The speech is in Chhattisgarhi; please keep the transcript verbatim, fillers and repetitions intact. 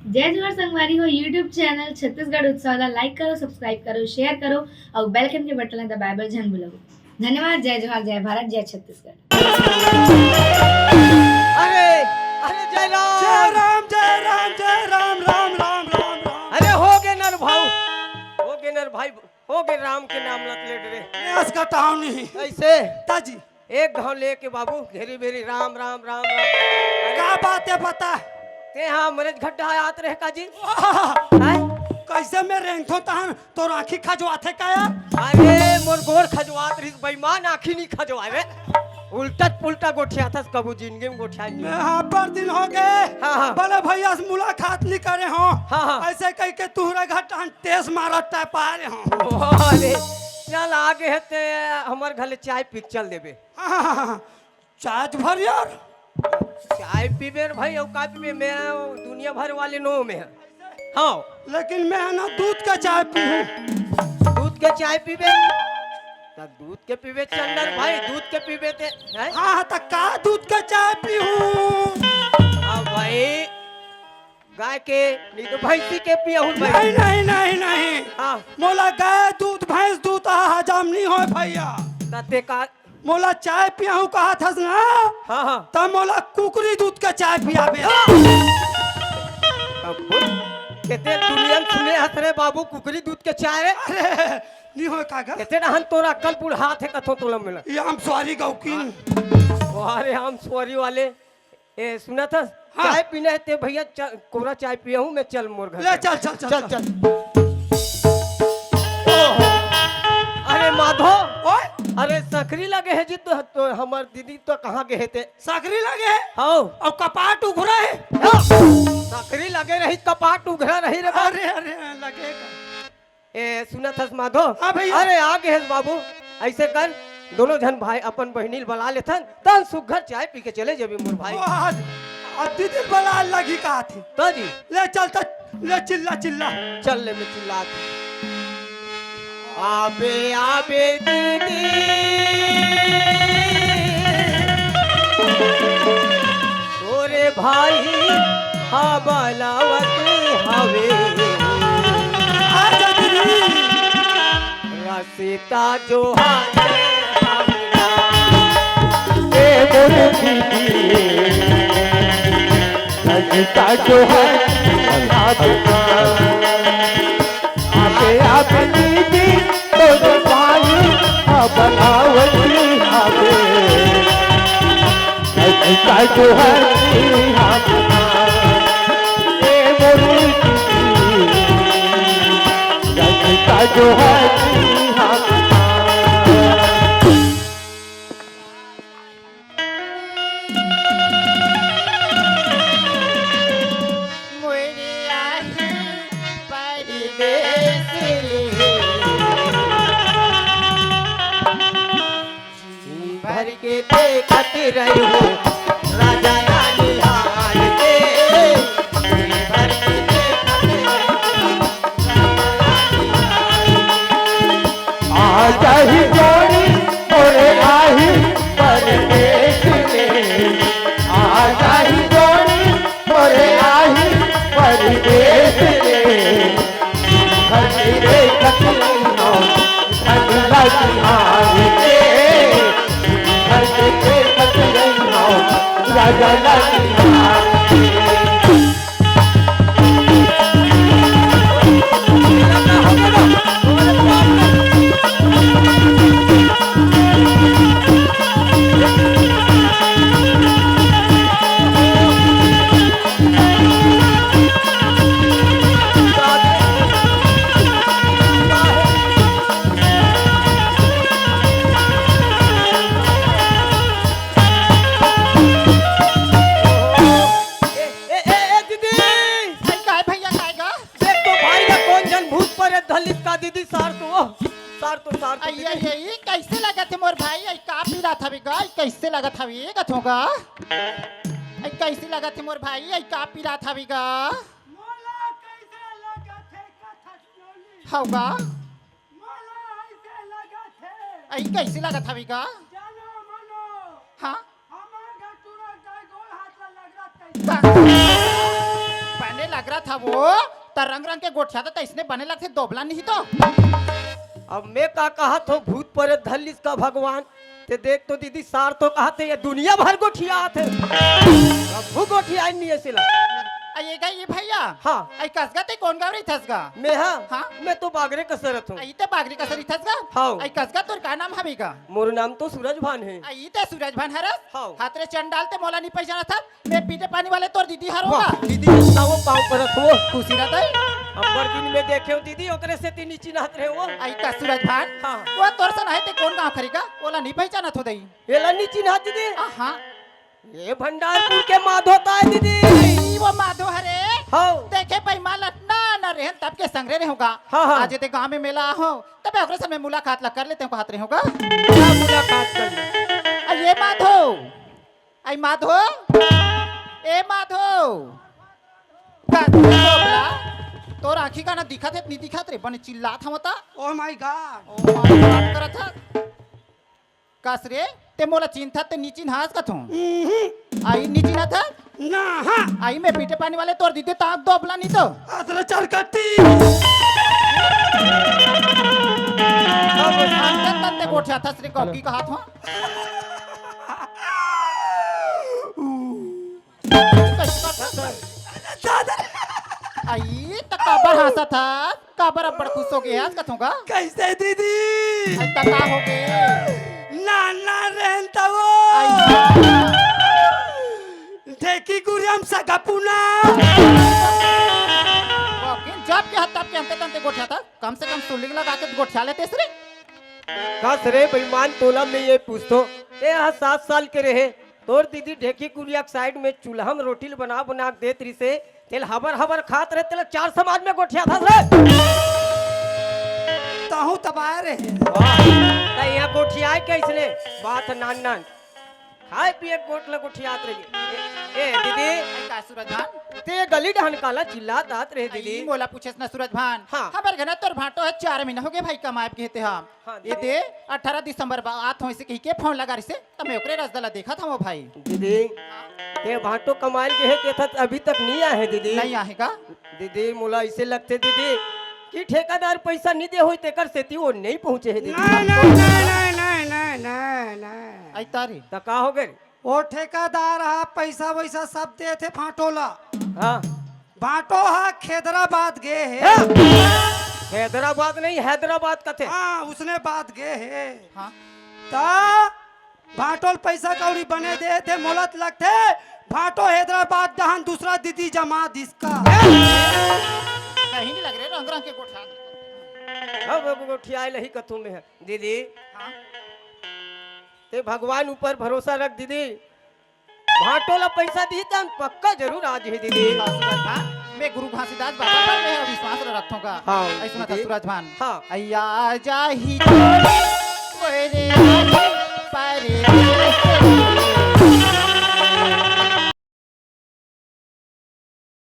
जय जोहार संगवारी हो, YouTube चैनल छत्तीसगढ़ उत्सव ला like करो, subscribe करो, share करो अउ bell icon के बटन ला दबाए बर झन भूलव। धन्यवाद। जय जोहार, जय भारत, जय छत्तीसगढ़। अरे, अरे, जय राम। जय राम, जय राम, जय राम, राम, राम, राम, राम। अरे, हो गे नर भाऊ, हो गे नर भाई, हो गे राम के नाम लत लेट रे। मैं अस का टाउन नहीं। ऐसे? ताजी। एक घाव लेके बाबू, घेरी बेरी राम, राम, राम, राम। अरे, का बात है पता? ते हाँ, मरेज घड्डा आत रहे का जी? वाह! हैं? कैसे मैं रेंगथो तहन तोर आँखी खजवाथे का यार? अरे, मोर गोड़ खजवात रहिस, बेईमान, आँखी नहीं खजवावे। उल्टा पुल्टा गोठियाथस, कभू जिंदगी में गोठिया नहीं। मैं हाँ, बड़ दिन हो गए। हाँ, हाँ। बड़े भैया से मुलाकात नहीं करे हो। हाँ, हाँ। ऐसे कह के तुहरा घर टान टेस मारत तय पा रहे हो। अरे, चल आगे है ते हमर घर ले चाय पी के चल देबे। हाँ, हाँ, हाँ, हाँ। चाय भर यार। चाय पीबे रे भाई, अउ का पीबे? मैं दुनिया भर वाले नो में है। हाँ। लेकिन मैं है ना दूध का चाय पीहूँ। दूध के चाय पीबे? त दूध के पीबे चंदर भाई, दूध के पीबे ते, हैं? हाँ, हाँ, त का दूध का चाय पीहूँ? हाँ भाई, गाय के, नहीं तो भैंसी के पियाहू भाई। नहीं, नहीं, नहीं, नहीं। हाँ। मोला गाय दूध, भैंस दूध, आ, हजम नहीं होय भैया। त ते का? मोला चाय पियाहू कहा थस ना? हाँ, हाँ। त मोला कुकरी दूध के चाय पियाबे। अब बोल, केते दुनिया में सुने हस रे बाबू, कुकरी दूध के चाय रे? अरे, नहीं होय का गा? केते डहन तोरा अक्कल बुढ़ात हे कथो तोला मिला। ये हम सॉरी गौकिन। अरे, हम सॉरी वाले। ए, सुना था? हाँ। चाय पीना है ते भैया, च-, कोरा चाय पिया हूँ मैं, चल मोर घर ले, चल। चल, चल, चल, चल, चल। चल। ओहो। अरे माधो। ओए। अरे सकरी लगे है जी, तो, तो हमर दीदी तो कहाँ गए थे? सकरी लगे है? हाँ। अउ कपाट उघरा है? हाँ। सकरी लगे रही, कपाट उघरा रही रे बा। अरे, अरे, लगे का? ए, सुनत हस माधो? हाँ भैया। अरे, आ गे हस बाबू, ऐसे कर, दोनों झन भाई अपन बहिनी ल बला लेथन, तन सुग्घर चाय पी के चले जाबे मोर भाई। वाह, अब दीदी ल बला लगी का थी? तो जी। ले चल त, ले चिल्ला, चिल्ला। चल ले, मैं चिल्ला। आबे, आबे दीदी। तोरे भाई हा बलावत हवे। आजा दीदी। रसिता जो हाथे हमरा। ए मोरे दीदी। रसिता जो हाथे हमरा। आबे, आबे दीदी, तोर भाई हा बलावत हवे। रसिता जो हाथे हमरा। ए मोरे दीदी, रसिता जो हाथे हमरा। मोरे आही परदेस ले। जी भर के देखत रही हो राजा रानी हाल के। जी भर के देखत रही हो राजा रानी हाल के। आ जाही जोड़ी मोरे आही परदेस ले, आ जाही जोड़ी मोरे आही परदेस ले। धरती रे कतई हो, धन लगी हार के। धरती रे कतई हो, राजा लगी हार के। ए, ए, ए, ए, दीदी! अरे काय भैया, काय गा? देख तो भाई ला कोन झन भूत परेत धलिस का दीदी, सार तो, ओह, सार तो, सार तो अइया, दीदी। ये, ये कैसे लगत हे मोर भाई? अइ का पीरात हवे गा? अइ कैसे लगत हवे कथों गा? अइ कैसे लगत हे मोर भाई? अइ का पीरात हवे गा? मोला कैसे लगत हे कथा सुनौली? हव गा? मोला अइसे लगत हे। अइ कैसे लगत हवे गा? जानो मनो। हाँ? हमर घर टूरा गाय गोड़ हाथ ला लगरत कइसे? बने लगरत हे वो त रंग रंग के गोठियाथे त इसने बने लगथे, दोबला नहीं तो। अब मैं का कहत हूँ, भूत परेत धर लिस का भगवान। ते देख तो दीदी, सार तो कहत हे, ये दुनिया भर गोठियात हे। अब वो गोठियाय नहीं ऐसे ला। आ ये गा ये भैया। हाँ। आई कस गा ते कोन गाँव रहिथस गा? मैं हाँ? हाँ? मैं तो बागरे कस रहिथों। आई ते बागरे कस रहिथस गा? हाँ। आई कस गा तोर का नाम हवे गा? मोर नाम तो सूरज भान हे। आई ते सूरज भान हरस? हाँ। हाथ रे चंडाल, ते मोला नहीं पहचानथस? मैं पीटे पानी वाले तोर दीदी हरों गा। वाह, दीदी, बताओ, पाँव परत हों। खुशी रहत हे। अब्बड़ दिन में देखे हों दीदी, ओकरे सेती नी चिन्हात रहे हों। आई का सूरज भान? हाँ। वो तोर सन आहे, ते कोन गाँव के हरे गा? ओला नहीं पहचानत हों दई। एला नी चिन्हात दीदी? आ, हाँ। ये भंडारपुर के माधो ताय दीदी। ई वो माधो हरे? हाँ। देखे बेईमान ला ना ना रहेन तब के संग रहे हों गा। हाँ, हाँ। आज ते गाँव में मेला हों, तब ओकरे सन में मुलाकात ला कर लेते हों, कहत रहे हों गा। क्या मुलाकात कर ले? आ ये माधो, आई माधो, ए माधो, का रे बोबला? तोर आँखी का ना दिखत हे, नहीं दिखत रे, बने चिल्लात हवस त। Oh my God! Oh my God करत हस। कस रे, ते मोला चिन्हथस ते नी चिन्हास कथों। हम्म। आई नी चिन्हथस? ना, हाँ। आई मैं पीटे पानी वाले तोर दीदी ताक दोबला नहीं तो। अतरा चरकट्टी। अब अंदर तंते गोठियाथस रे, गौकी कहत हों। आई, त काबर हंसत हस? काबर अब्बड़ खुश हो गे हस कथों गा? कैसे दीदी? आई, त का हो गे? नान नान रहेन त वो। आई, ढेकी गुरिया म सगा पुना। लेकिन जब के हत्ता के अंते तंते गोठियाथस, कम से कम सुलिंग लगा के गोठिया लेतेस रे। कस रे बेईमान, तोला मैं ये पूछथों, ते हा सात साल के रहे, तोर दीदी ढेकी कुरिया के side में चूल्हा में रोटी ल बना बना के देत रिसे, तेल हबर हबर खात रहे, तेला चार समाज में गोठियाथस रे। तहूं तबाय रहे। वाह, त यहाँ गोठियाय कइसने? बात नान नान। खाय पिये गोठ ल गोठियात रहे। ए, ए, दीदी। आई का सूरज भान? ते गली डहन काला चिल्लात आत रहे, आई दीदी। मोला पूछेस ना सूरज भान। हाँ। हमर घर तोर भांटो हे, चार महीना हो गे भाई कमाय गे ते हम। हाँ, ए दीदी। दे, अठारह दिसंबर बा-, आत हों अइसे कहिके फोन लगा रिसे, त मैं ओकरे रसदा ला देखत हवं भाई। दीदी, ते भांटो कमाय ल गे हे, केथस अभी तक नहीं आय हे दीदी। नहीं आय हे का? दीदी, मोला अइसे लगथे दीदी कि ठेकेदार पइसा नहीं दे होही, तेकर सेती वो नहीं पहुंचे हे दीदी। नहीं, नहीं, नहीं, नहीं। आई तारी। त का हो गे? वो ठेकेदार हा पइसा वइसा सब देथे भांटो ला। हाँ। भांटो हा हैदराबाद गे हे। हाँ। हैदराबाद नहीं, हैदराबाद कथे। हाँ, उसने बात गे हे। हाँ। त भांटो ल पइसा कौड़ी बने देथे, मोला त लगथे भांटो हैदराबाद डहन दूसरा दीदी जमा दिस का। कहीं नहीं लग रहे, रंग रंग के गोठा। अब गोठियाय ल ही कथों मैं। दीदी। हाँ। ते भगवान ऊपर भरोसा रख दीदी। भांटो ला पइसा दिही त पक्का जरूर आ जाही दीदी। हाँ, सूरज भान, मैं गुरु घासीदास बाबा पर मैं विश्वास रखथों गा। हाँ, अइसने त दीदी। सूरज भान। हाँ। अइया आ जाही, ओए रे आ जाही।